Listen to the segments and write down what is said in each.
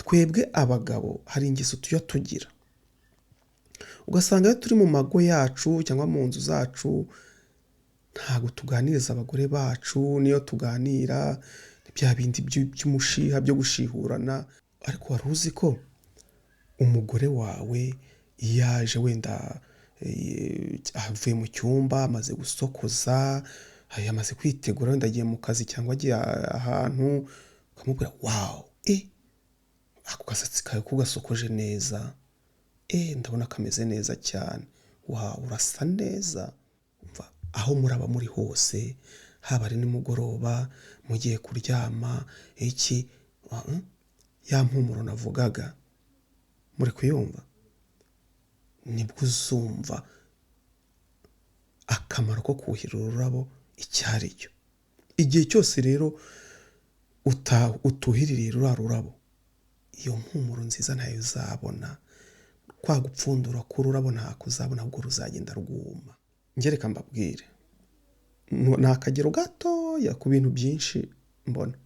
Twebwe abagabo hari ingeso tujya tugira, ugasanga iyo turi mu mago yacu cyangwa mu nzu zacu ntabwo tuganiriza abagore bacu, niyo tuganira bya bindi by'umushiha byo gushihurana. Ariko wari uzi ko umugore wawe iyo aje wenda avuye mu cyumba amaze gusokoza, yamaze kwitegura, wenda agiye mu kazi cyangwa agiye ahantu, ukamubwira wow, ako gasatsi kawe ko gasokoje neza, ndabona kameze neza cyane, wow, urasa neza. Aho muraba muri hose, haba ari nimugoroba mugiye kuryama, iki ya mpumuro navugaga muri kuyumva, nibwo uzumva akamaro ko kuhira ururabo icyo ari cyo. Igihe cyose rero utuhiririye ruriya rurabo, iyo mpumuro nziza ntayo uzabona, kwa gupfundura k'ururabo ntako uzabona, ahubwo ruzagenda rwuma. Ngereka mbabwire, ni akagero gatoya ku bintu byinshi mbona.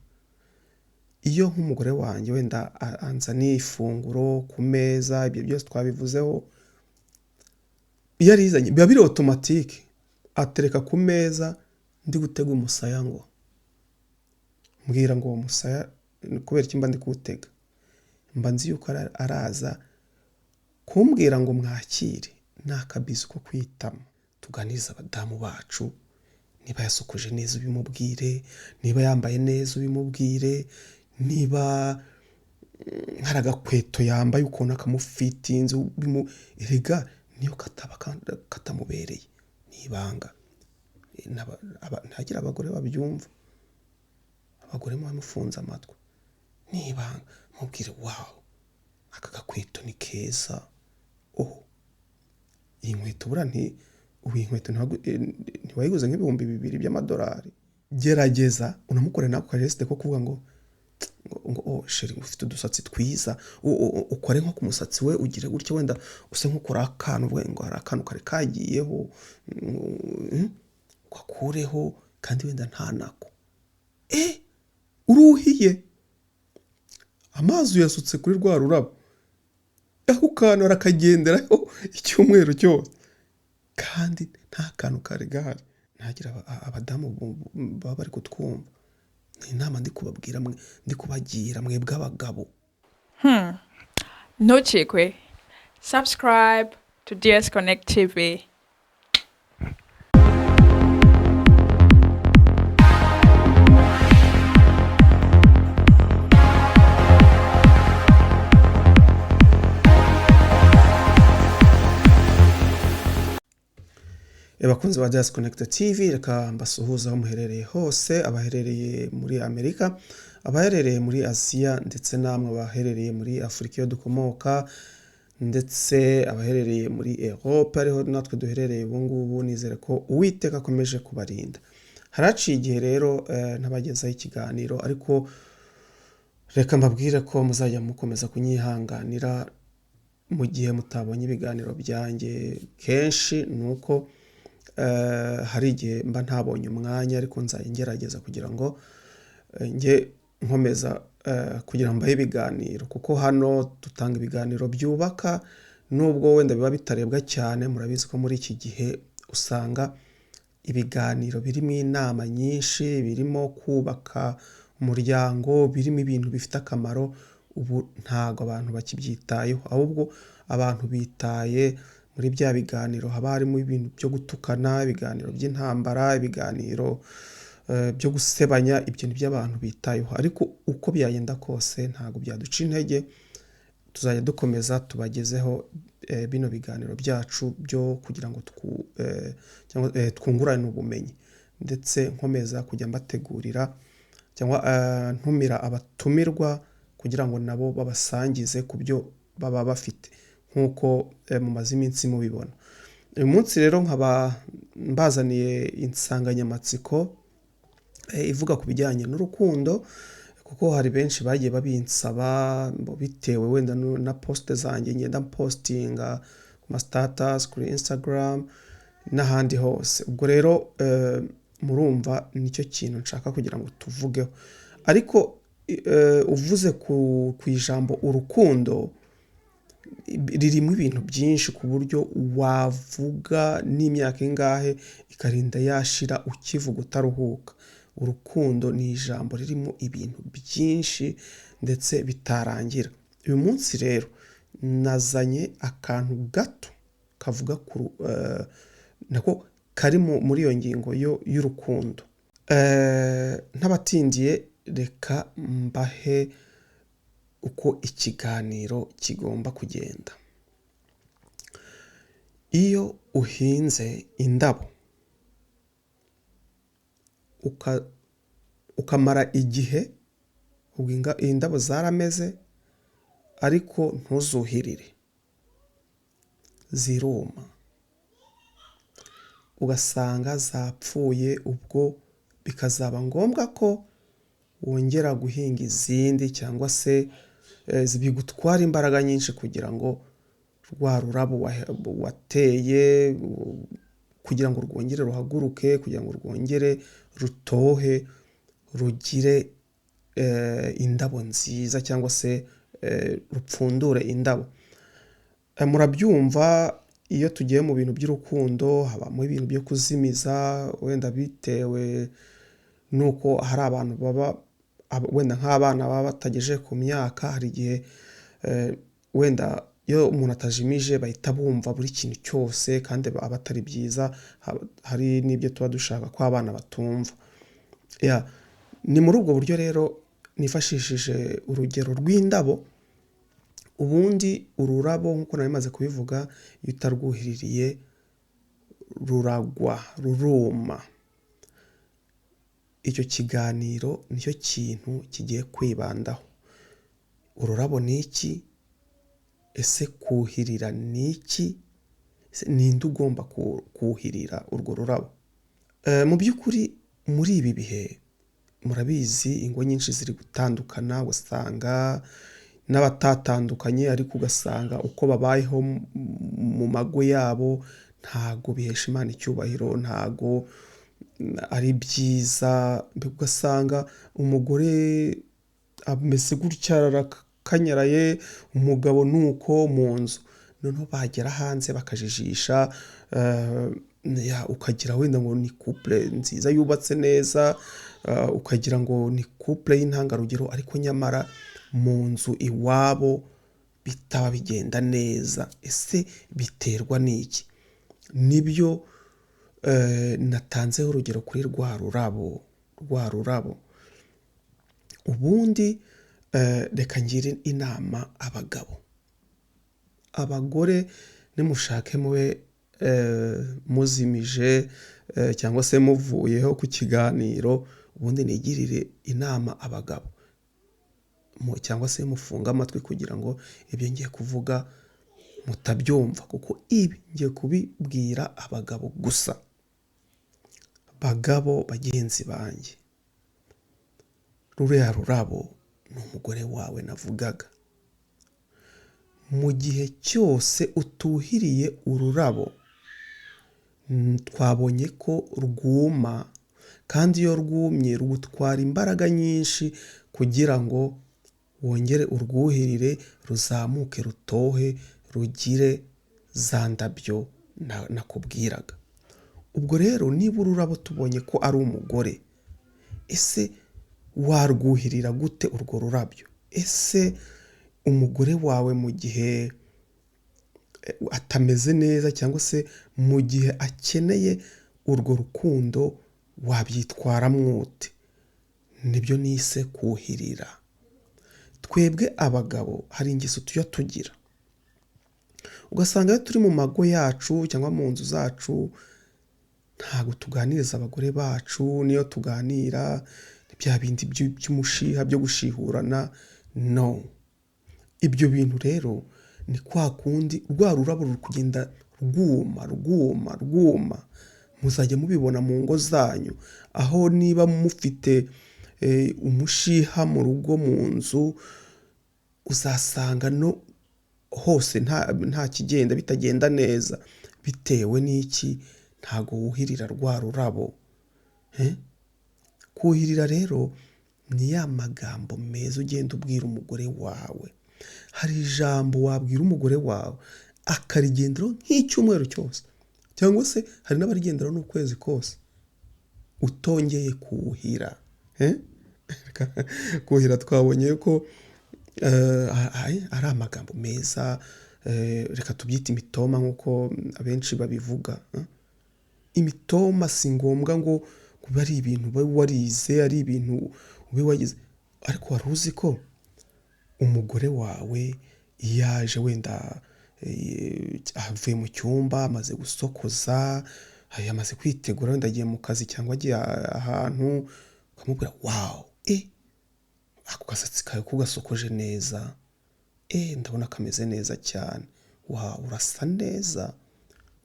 Iyo nk'umugore wanjye wenda anzaniye ifunguro ku meza, ibyo byose twabivuzeho, iyo arizanye biba biri otomatike, atereka ku meza ndi gutega umusaya, ngo mbwira ngo uwo musaya kubera iki mba ndi kuwutega, mba nzi yuko araza kumbwira ngo mwakire, ni akabizu ko kwitama. Tuganirize abadamu bacu, niba yasokoje neza ubimubwire, niba yambaye neza ubimubwire, niba hari agakweto yambaye ukuntu akamufitinze, erega niyo kataba katamubereye, ni ibanga. Ntagira abagore babyumva, abagore muba mufunze amatwi, ni ibanga. Mubwire wow, aka gakweto ni keza, oh iyi nkweto buriya nti ubu iyi nkweto ntiwayiguze nk'ibihumbi 2000 by'amadolari. Gerageza unamukore nako kajesite ko kuvuga ngo oh sheri ufite udusatsi twiza, ukore nko ku musatsi we ugire gutya, wenda use nk'ukora akantu, uvuge ngo hari akantu kari kagiyeho, ugakureho, kandi wenda nta nako. Uruhiye amazi uyasutse kuri rwa rurabo, ako kantu arakagenderaho icyumweru cyose, kandi nta kantu kari gahari. Ntagira abadamu baba bari kutwumva, ni inama ndi kubabwira, ndi kubagira mwebwe abagabo. Ntucikwe, subscribe to DS Connect TV. Abakunzi ba DS Connect TV, reka mbasuhuze aho muherereye hose, abaherereye muri Amerika, abaherereye muri Aziya, ndetse namwe abaherereye muri Afurika iyo dukomoka, ndetse abaherereye muri Europe ariho natwe duherereye ubu ngubu. Nizere ko Uwiteka akomeje kubarinda. Haraciye igihe rero ntabagezaho ikiganiro, ariko reka mbabwire ko muzajya mukomeza kunyihanganira mu gihe mutabonye ibiganiro byanjye kenshi, nuko hari igihe mba ntabonye umwanya, ariko nzajya ngerageza kugira ngo njye nkomeza kugira ngo mbahe ibiganiro, kuko hano dutanga ibiganiro byubaka, nubwo wenda biba bitarebwa cyane. Murabizi ko muri iki gihe usanga ibiganiro birimo inama nyinshi, birimo kubaka umuryango, birimo ibintu bifite akamaro, ubu ntago abantu bakibyitayeho, ahubwo abantu bitaye muri bya biganiro haba harimo ibintu byo gutukana, ibiganiro by'intambara, ibiganiro byo gusebanya, ibyo ni byo abantu bitayeho. Ariko uko byagenda kose ntago byaduca intege, tuzajya dukomeza tubagezeho bino biganiro byacu byo kugira ngo twungurane ubumenyi, ndetse nkomeza kujya mbategurira cyangwa ntumira abatumirwa kugira ngo nabo babasangize ku byo baba bafite, nk'uko mumaze iminsi mubibona. Uyu munsi rero nkaba mbazaniye insanganyamatsiko ivuga ku bijyanye n'urukundo, kuko hari benshi bagiye babinsaba bitewe wenda na poste zanjye ngenda postinga ku ma status kuri Instagram n'ahandi hose. Ubwo rero murumva nicyo kintu nshaka kugira ngo tuvugeho. Ariko Uvuze ku ijambo urukundo, ririmo ibintu byinshi ku buryo wavuga n'imyaka ingahe ikarinda yashira ukivuga utaruhuka. Urukundo ni ijambo ririmo ibintu byinshi ndetse bitarangira. Uyu munsi rero nazanye akantu gato kavuga nako kari muri iyo ngingo y'urukundo. Ntabatindiye, reka mbahe uko ikiganiro kigomba kugenda. Iyo uhinze indabo ukamara igihe, indabo zarameze ariko ntuzuhirire, ziruma, ugasanga zapfuye, ubwo bikazaba ngombwa ko wongera guhinga izindi, cyangwa se bigutwara imbaraga nyinshi kugira ngo rwa rurabo wateye, kugira ngo rwongere ruhaguruke, kugira ngo rwongere rutohe, rugire indabo nziza, cyangwa se rupfundure indabo. Murabyumva, iyo tugiye mu bintu by'urukundo habamo ibintu byo kuzimiza, wenda bitewe n'uko hari abantu baba wenda nk'abana baba batagejeje ku myaka, hari igihe wenda iyo umuntu atajimije bahita bumva buri kintu cyose, kandi aba atari byiza. Hari n'ibyo tuba dushaka ko abana batumva. Ni muri ubwo buryo rero nifashishije urugero rw'indabo. Ubundi ururabo, nk'uko nari maze kubivuga, iyo utarwuhiririye ruragwa, ruruma. Icyo kiganiro nicyo kintu kigiye kwibandaho. Ururabo ni iki? Ese kuhirira ni iki? Ninde ugomba kuhirira urwo rurabo? Mu by'ukuri muri ibi bihe murabizi, ingo nyinshi ziri gutandukana, usanga n'abatatandukanye, ariko ugasanga uko babayeho mu mago yabo ntago bihesha Imana icyubahiro, ntago ari byiza. Ugasanga umugore ameze gutya arakanyaraye, umugabo nuko mu nzu, noneho bagera hanze bakajijisha, ukagira wenda ngo ni couple nziza yubatse neza, ukagira ngo ni couple y'intangarugero, ariko nyamara mu nzu iwabo bitaba bigenda neza. Ese biterwa n'iki? Nibyo natanzeho urugero kuri rwa rurabo. Ubundi reka ngire inama abagabo. Abagore nimushake mube muzimije cyangwa se muvuyeho ku kiganiro, ubundi nigirire inama abagabo, cyangwa se mufunge amatwi kugira ngo ibyo ngiye kuvuga mutabyumva, kuko ibi ngiye kubibwira abagabo gusa. Bagabo bagenzi banjye, ruriya rurabo ni umugore wawe navugaga. Mu gihe cyose utuhiriye ururabo, twabonye ko rwuma, kandi iyo rwumye rugutwara imbaraga nyinshi kugira ngo wongere urwuhirire, ruzamuke, rutohe, rugire za ndabyo nakubwiraga. Ubwo rero niba ururabo tubonye ko ari umugore, ese warwuhirira gute urwo rurabyo? Ese umugore wawe mu gihe atameze neza, cyangwa se mu gihe akeneye urwo rukundo, wabyitwaramo ute? Nibyo nise kuhirira. Twebwe abagabo hari ingeso tujya tugira, ugasanga iyo turi mu mago yacu cyangwa mu nzu zacu ntabwo tuganiriza abagore bacu, niyo tuganira bya bindi by'umushiha byo gushihurana, no. Ibyo bintu rero ni kwa kundi rwa rurabo ruri kugenda rwuma rwuma rwuma. Muzajya mubibona mu ngo zanyu, aho niba mufite umushiha mu rugo, mu nzu, uzasanga no hose nta kigenda, bitagenda neza. Bitewe n'iki? Ntago wuhirira rwa rurabo. Kuhirira rero Ni ya magambo meza ugenda ubwira umugore wawe. Hari ijambo wabwira umugore wawe akarigenderaho nk'icyumweru cyose, cyangwa se hari n'abarigenderaho n'ukwezi kose, utongeye kuhira. Kuhira twabonye ko ari amagambo meza, reka tubyite imitoma nk'uko abenshi babivuga. Imitoma si ngombwa ngo ube ari ibintu ube warize, ari ibintu ube wagize, ariko wari uzi ko umugore wawe iyo aje wenda avuye mu cyumba, amaze gusokoza, yamaze kwitegura, wenda agiye mu kazi cyangwa agiye ahantu, ukamubwira wow, ako gasatsi kawe ko gasokoje neza, ndabona kameze neza cyane, wow, urasa neza.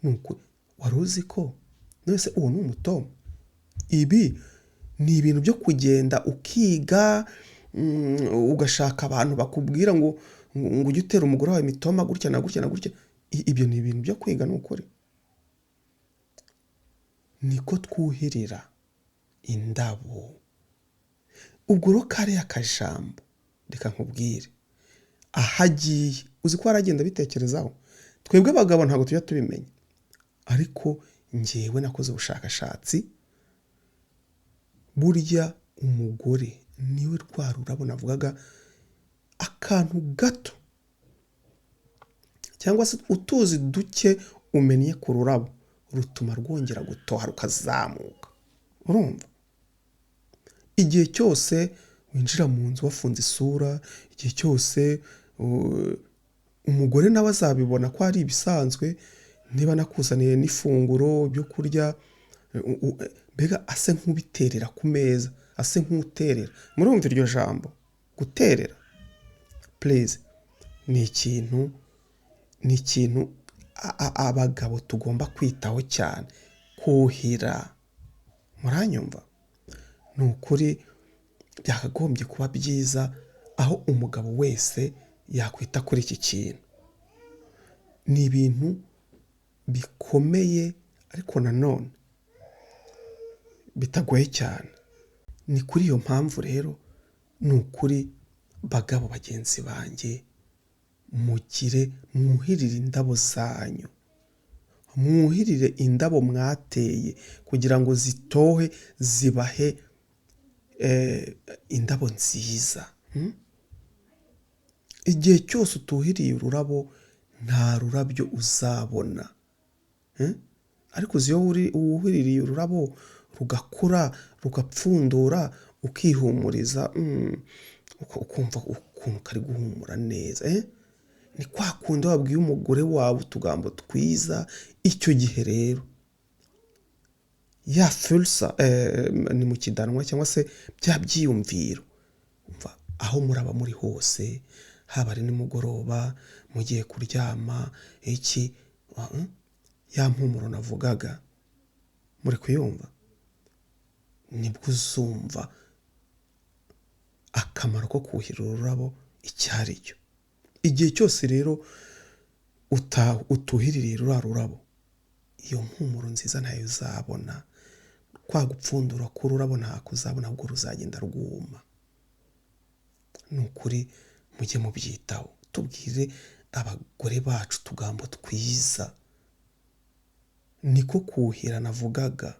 Nuko wari uzi ko none uwo ni umutoma. Ibi ni ibintu byo kugenda ukiga, ugashaka abantu bakubwira ngo ujye utera umugore wawe imitoma gutya na gutya na gutya. Ibyo ni ibintu byo kwiga, ni ukuri. Niko twuhirira indabo. Ubwo rero kariya kajambo, reka nkubwire aho agiye, uzi ko aragenda abitekerezaho. Twebwe abagabo ntabwo tujya tubimenya, ariko njyewe nakoze ubushakashatsi. Burya umugore niwe rwa rurabo navugaga, akantu gato cyangwa se utuzi duke umennye ku rurabo rutuma rwongera gutoha rukazamuka. Urumva, igihe cyose winjira mu nzu wafunze isura, igihe cyose umugore nawe azabibona ko ari ibisanzwe, niba nakuzaniye n'ifunguro byo kurya, mbega ase nk'ubiterera ku meza, ase nk'uterera. Murumva iryo jambo guterera, please, ni ikintu abagabo tugomba kwitaho cyane, kuhira. Muranyumva? Ni ukuri byakagombye kuba byiza aho umugabo wese yakwita kuri iki kintu. Ni ibintu bikomeye ariko nanone bitagoye cyane. Ni kuri iyo mpamvu rero, ni ukuri bagabo bagenzi banjye, mugire mwuhirire indabo zanyu, mwuhirire indabo mwateye kugira ngo zitohe zibahe indabo nziza. Igihe cyose utuhiriye ururabo nta rurabyo uzabona. Ariko uzi iyo wuhiririye ururabo rugakura rugapfundura, ukihumuriza, ukumva ukuntu kari guhumura neza. Ni kwa kundi wabwiye umugore wawe utugambo twiza. Icyo gihe rero ya fursa, ni mu kidanwa cyangwa se bya byiyumviro, aho muraba muri hose, haba ari nimugoroba mugiye kuryama, iki ya mpumuro navugaga muri kuyumva, nibwo uzumva akamaro ko kuhira ururabo icyo ari cyo. Igihe cyose rero utuhiririye ruriya rurabo, iyo mpumuro nziza ntayo uzabona, kwa gupfundura k'ururabo ntako uzabona, ahubwo ruzagenda rwuma. Ni ukuri mujye mubyitaho, tubwire abagore bacu utugambo twiza. Niko kuhira navugaga.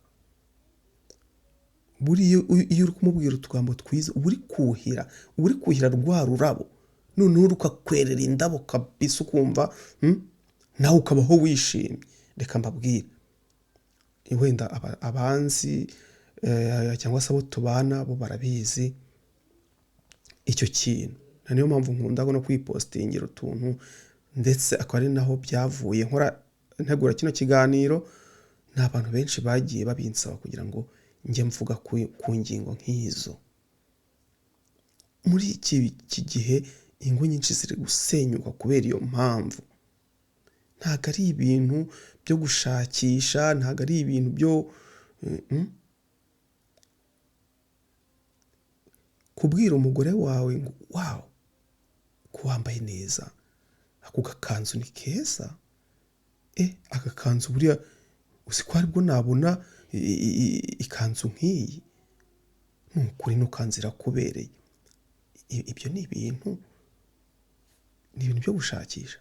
Buriya iyo uri kumubwira utugambo twiza, uba uri kuhira rwa rurabo, noneho rukakwerera indabo kabisa, ukumva nawe ukabaho wishimye. Reka mbabwire, wenda abanzi cyangwa se abo tubana bo barabizi icyo kintu. Niyo mpamvu nkunda no kwipositingira utuntu, ndetse akaba ari naho byavuye nkora ntegura kino kiganiro. Ni abantu benshi bagiye babinsaba kugira ngo njye mvuga ku ngingo nk'izo. Muri iki gihe ingo nyinshi ziri gusenyuka kubera iyo mpamvu. Ntabwo ari ibintu byo gushakisha, ntabwo ari ibintu byo kubwira umugore wawe ngo wow, ko wambaye neza, ako gakanzu ni keza, aka kanzu buriya uzi ko aribwo nabona ikanzu nk'iyi. Ni ukuri nukanzira kubereye. Ibyo ni ibintu, ni ibintu byo gushakisha.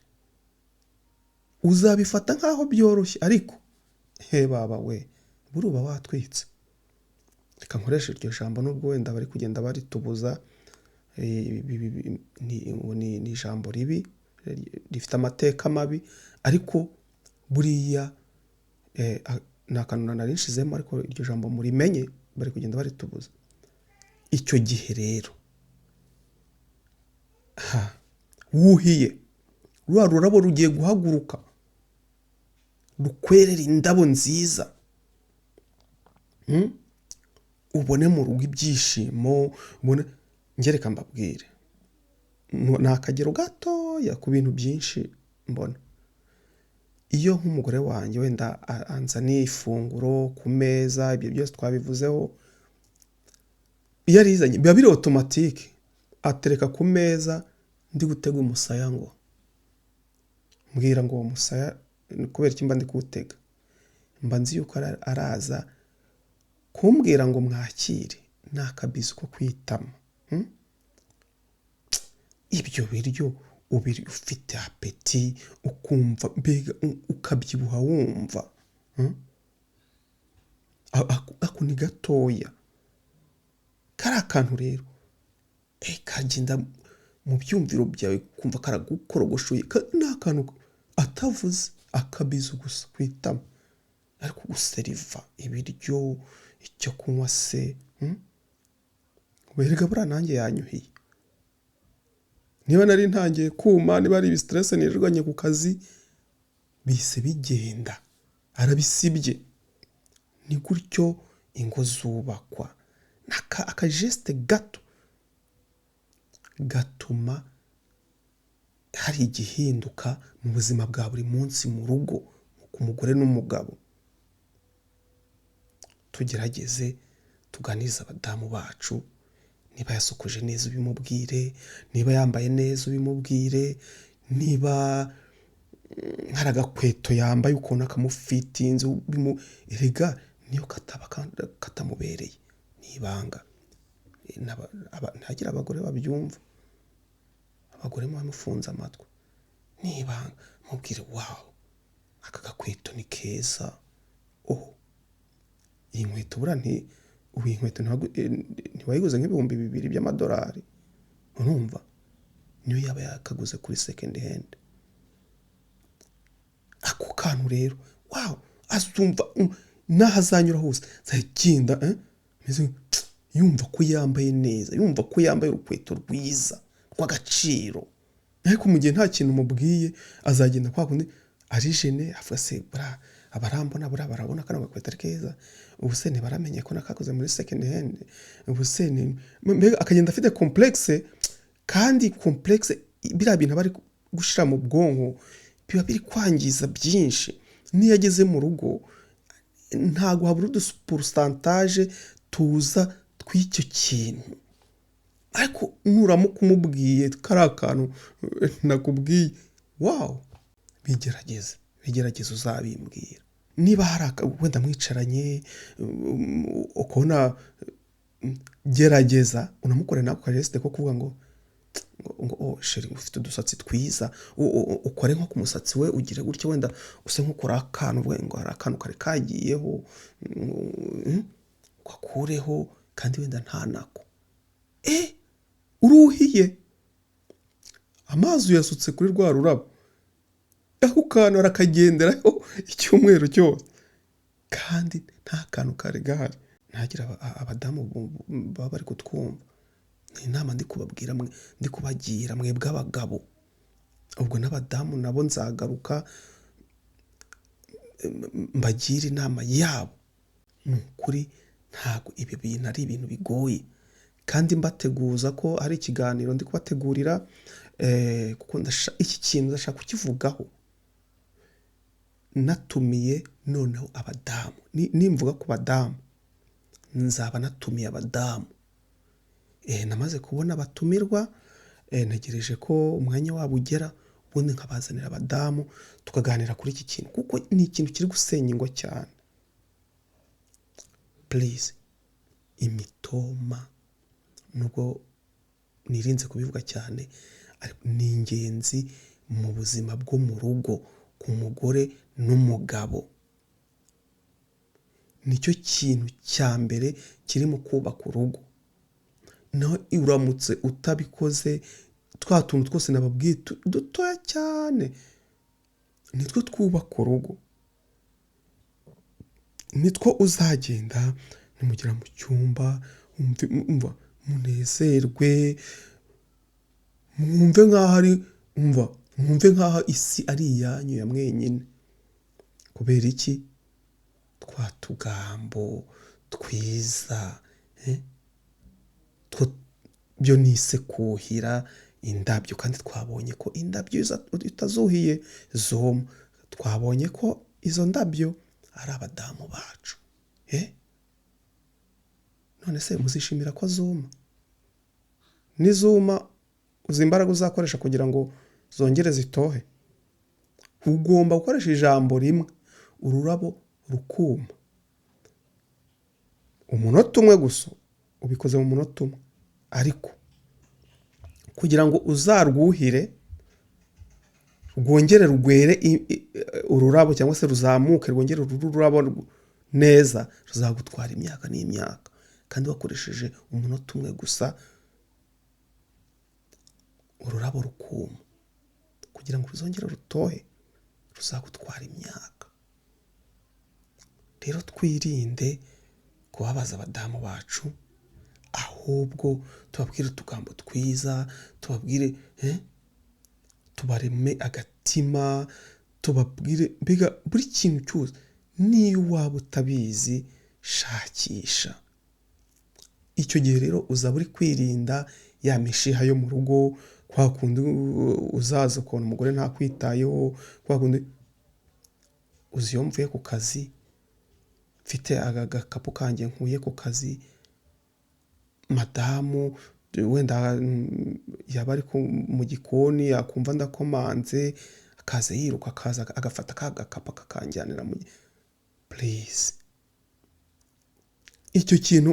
Uzabifata nk'aho byoroshye, ariko he baba we, buruba watwitse. Reka nkoreshe iryo jambo nubwo wenda bari kugenda baritubuza, ni ijambo ribi rifite amateka mabi, ariko buriya ni akantu nari nshizemo, ariko iryo jambo murimenye, bari kugenda baritubuza. Icyo gihe rero wuhiye rwa rurabo rugiye guhaguruka rukwerera indabo nziza, ubone mu rugo ibyishimo, ubone. Ngereka mbabwire, ni akagero gatoya ku bintu byinshi mbona. Iyo nk'umugore wanjye wenda anzaniye ifunguro ku meza, ibyo byose twabivuzeho, iyo arizanye biba biri automatique, atereka ku meza, ndi gutega umusaya ngo mbwira ngo uwo musaya kubera iki mba ndi kuwutega, mba nzi yuko araza kumbwira ngo mwakire, ni akabizu ko kwitama. Ibyo biryo ubiri ufite appétit, ukumva mbega ukabyibuha wumva. Ako ni gatoya kari akantu rero, kagenda mu byumviro byawe, kumva karagukorogoshoye, ni akantu atavuze, akabizu gusa kwitama, ariko guseriva ibiryo, icyo kunywa se, Werega buriya nanjye yanyuhiye, niba nari ntangiye kuma, niba ari ibistress nirirwanye ku kazi, bise bigenda, arabisibye. Ni gutyo ingo zubakwa. Akageste gato gatuma hari igihinduka mu buzima bwa buri munsi mu rugo, ku mugore n'umugabo. Tugerageze tuganirize abadamu bacu, niba yasokoje neza ubimubwire, niba yambaye neza ubimubwire, niba hari agakweto yambaye ukuntu akamufitinze, erega niyo kataba katamubereye, ni ibanga. Ntihagire abagore babyumva, abagore muba mufunze amatwi, ni ibanga. Mubwire wow, aka gakweto ni keza, oh iyi nkweto buriya ubu iyi nkweto ntiwayiguze nk'ibihumbi 2 by'amadolari, urumva niyo yaba yakaguze kuri second hand. Ako kantu rero wow, azumva n'aho azanyura hose azagenda yumva ko yambaye neza, yumva ko yambaye urukweto rwiza rw'agaciro. Ariko mu gihe nta kintu umubwiye, azagenda kwa kundi ari gêné, avuga se buriya abarambona, buriya barabona kano gakweto ari keza, ubu se ntibaramenye ko nakaguze muri second hand, ubu se ni mbega, akagenda afite complexe. Kandi complexe, biriya bintu aba ari gushyira mu bwonko biba biri kwangiza byinshi. N'iyo ageze mu rugo ntabwo habura udupourcentage tuza tw'icyo kintu. Ariko nuramuka umubwiye kariya kantu nakubwiye, wow, bigerageze, bigerageze uzabimbwira. Niba hari wenda mwicaranye ukabona, gerageza unamukorere n'ako kageste ko kuvuga ngo "Oh chérie, ufite udusatsi twiza," ukore nko ku musatsi we, ugire gutya, wenda use nk'ukora akantu, uvuge ngo hari akantu kari kagiyeho, ugakureho, kandi wenda nta nako. Uruhiye amazi uyasutse kuri rwa rurabo, ako kantu arakagenderaho icyumweru cyose, kandi nta kantu kari gahari. Ntihagire abadamu baba bari kutwumva, ni inama ndi kubabwira, ndi kubagira mwebwe abagabo. Ubwo n'abadamu nabo nzagaruka mbagire inama yabo. Ni ukuri ntabwo ibi bintu ari ibintu bigoye, kandi mbateguza ko ari ikiganiro ndi kubategurira, kuko iki kintu ndashaka kukivugaho natumiye noneho abadamu. Nimvuga ku badamu nzaba natumiye abadamu. Namaze kubona abatumirwa, ntegereje ko umwanya wabo ugera, ubundi nkabazanira abadamu tukaganira kuri iki kintu, kuko ni ikintu kiri gusenya ingo cyane. Please. Imitoma, nubwo nirinze kubivuga cyane, ariko ni ingenzi mu buzima bwo mu rugo ku mugore n'umugabo. Nicyo kintu cya mbere kiri mu kubaka urugo. Naho uramutse utabikoze, twa tuntu twose nababwiye dutoya cyane nitwo twubaka urugo, nitwo uzagenda nimugera mu cyumba umva munezerwe, mwumve nk'aho ari umva mwumve nk'aho isi ari iyanyu ya mwenyine. Kubera iki? Twa tugambo twiza, two byo nise kuhira indabyo, kandi twabonye ko indabyo utazuhiye zuma. Twabonye ko izo ndabyo ari abadamu bacu. None se muzishimira ko zuma? Nizuma uzi imbaraga uzakoresha kugira ngo zongere zitohe? Ugomba gukoresha ijambo rimwe, ururabo rukuma. Umunota umwe gusa, ubikoze mu munota umwe, ariko kugira ngo uzarwuhire rwongere rwere ururabo cyangwa se ruzamuke rwongere rube ururabo neza, ruzagutwara imyaka n'imyaka, kandi wakoresheje umunota umwe gusa ururabo rukuma. Kugira ngo ruzongere rutohe ruzagutwara imyaka. Rero twirinde kubabaza abadamu bacu, ahubwo tubabwire utugambo twiza, tubabwire tubareme agatima, tubabwire mbega buri kintu cyose. Niyo waba utabizi shakisha. Icyo gihe rero uzaba uri kwirinda ya mishiha yo mu rugo, kwa kundi uzaza ukabona umugore ntakwitayeho, kwa kundi uzi iyo mvuye ku kazi mfite agakapu kanjye nkuye ku kazi, madamu wenda yaba ari mu gikoni yakumva ndakomanze akaza yiruka, akaza agafata ka gakapu akakanjyanira mu please. Icyo kintu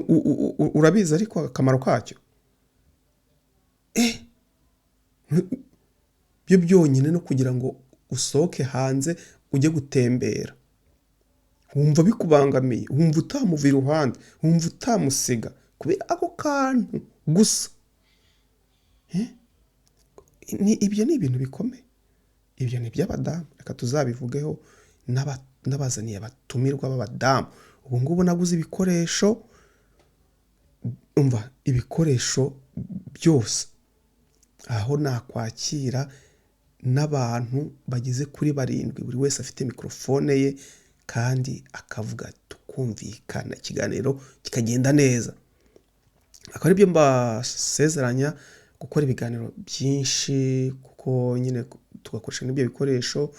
urabizi ariko akamaro kacyo byo byonyine no kugira ngo usohoke hanze ujye gutembera, wumva bikubangamiye, wumva utamuva iruhande, wumva utamusiga kubera ako kantu gusa. Ibyo ni ibintu bikomeye, ibyo ni iby'abadamu. Reka tuzabivugeho n'abazaniye abatumirwa b'abadamu. Ubu ngubu naguze ibikoresho, umva ibikoresho byose, aho nakwakira n'abantu bageze kuri 7, buri wese afite mikorofone ye kandi akavuga tukumvikana, ikiganiro kikagenda neza. Akaba aribyo mbasezeranya, gukora ibiganiro byinshi, kuko nyine tugakoresha n'ibyo bikoresho,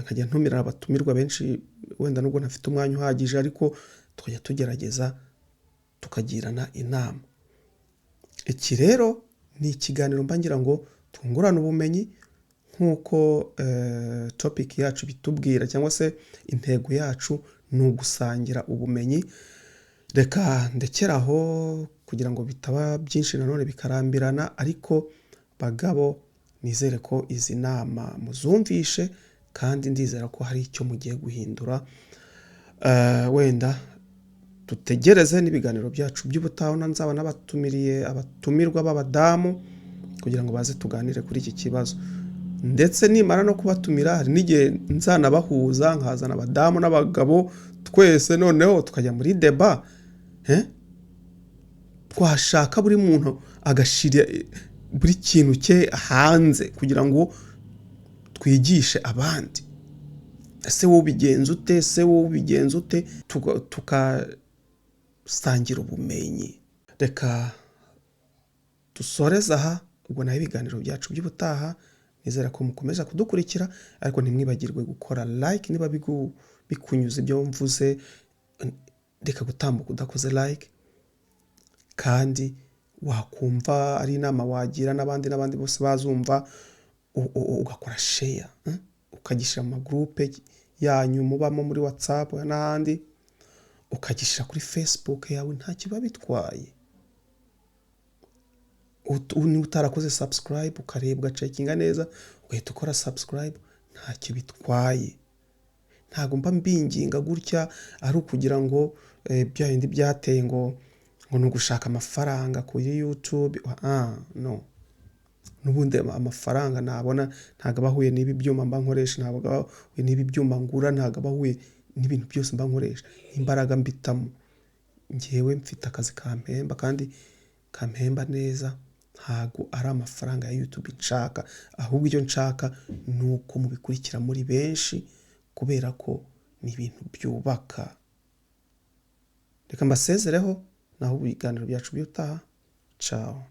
nkajya ntumira abatumirwa benshi, wenda nubwo ntafite umwanya uhagije, ariko tukajya tugerageza tukagirana inama. Iki rero ni ikiganiro mba ngira ngo twungurane ubumenyi, nk'uko topic yacu bitubwira, cyangwa se intego yacu ni ugusangira ubumenyi. Reka ndekeraho kugira ngo bitaba byinshi nanone bikarambirana, ariko bagabo nizere ko izi nama muzumvishe, kandi ndizera ko hari icyo mugiye guhindura. Wenda dutegereze n'ibiganiro byacu by'ubutaha, nzaba nabatumiriye abatumirwa b'abadamu kugira ngo baze tuganire kuri iki kibazo. Ndetse nimara no kubatumira hari n'igihe nzanabahuza, nkazana abadamu n'abagabo twese, noneho tukajya muri deba, twashaka buri muntu agashira buri kintu cye hanze kugira ngo twigishe abandi. Ese wowe ubigenza ute? Ese wowe ubigenza ute? Tugasangira ubumenyi. Reka dusoreze aha, ubwo naho ibiganiro byacu by'ubutaha. Nizera ko mukomeza kudukurikira, ariko ntimwibagirwe gukora like niba bikunyuze ibyo mvuze. Reka gutambuka udakoze like, kandi wakumva ari inama wagira n'abandi n'abandi bose bazumva, ugakora share, ukagishyira mu magroupe yanyu mubamo muri WhatsApp n'ahandi, Ukagishyira kuri Facebook yawe, ntacyo biba bitwaye. Niba utarakoze subscribe, ukareba, ugacheckinga neza, ugahita ukora subscribe, ntacyo bitwaye. Ntabwo mba mbinginga gutya ari ukugira ngo bya bindi byateye ngo ni ugushaka amafaranga kuri YouTube. Ah, no, n'ubundi amafaranga nabona ntabwo aba ahuye n'ibi byuma mba nkoresha, ntabwo aba ahuye n'ibi byuma ngura, ntabwo aba ahuye n'ibintu byose mba nkoresha, imbaraga mbitamo. Ngewe mfite akazi kampemba kandi kampemba neza. Ntabwo ari amafaranga ya YouTube nshaka, ahubwo icyo nshaka ni uko mubikurikira muri benshi, kubera ko ni ibintu byubaka. Reka mbasezereho, naho ibiganiro byacu by'utaha. Ciao.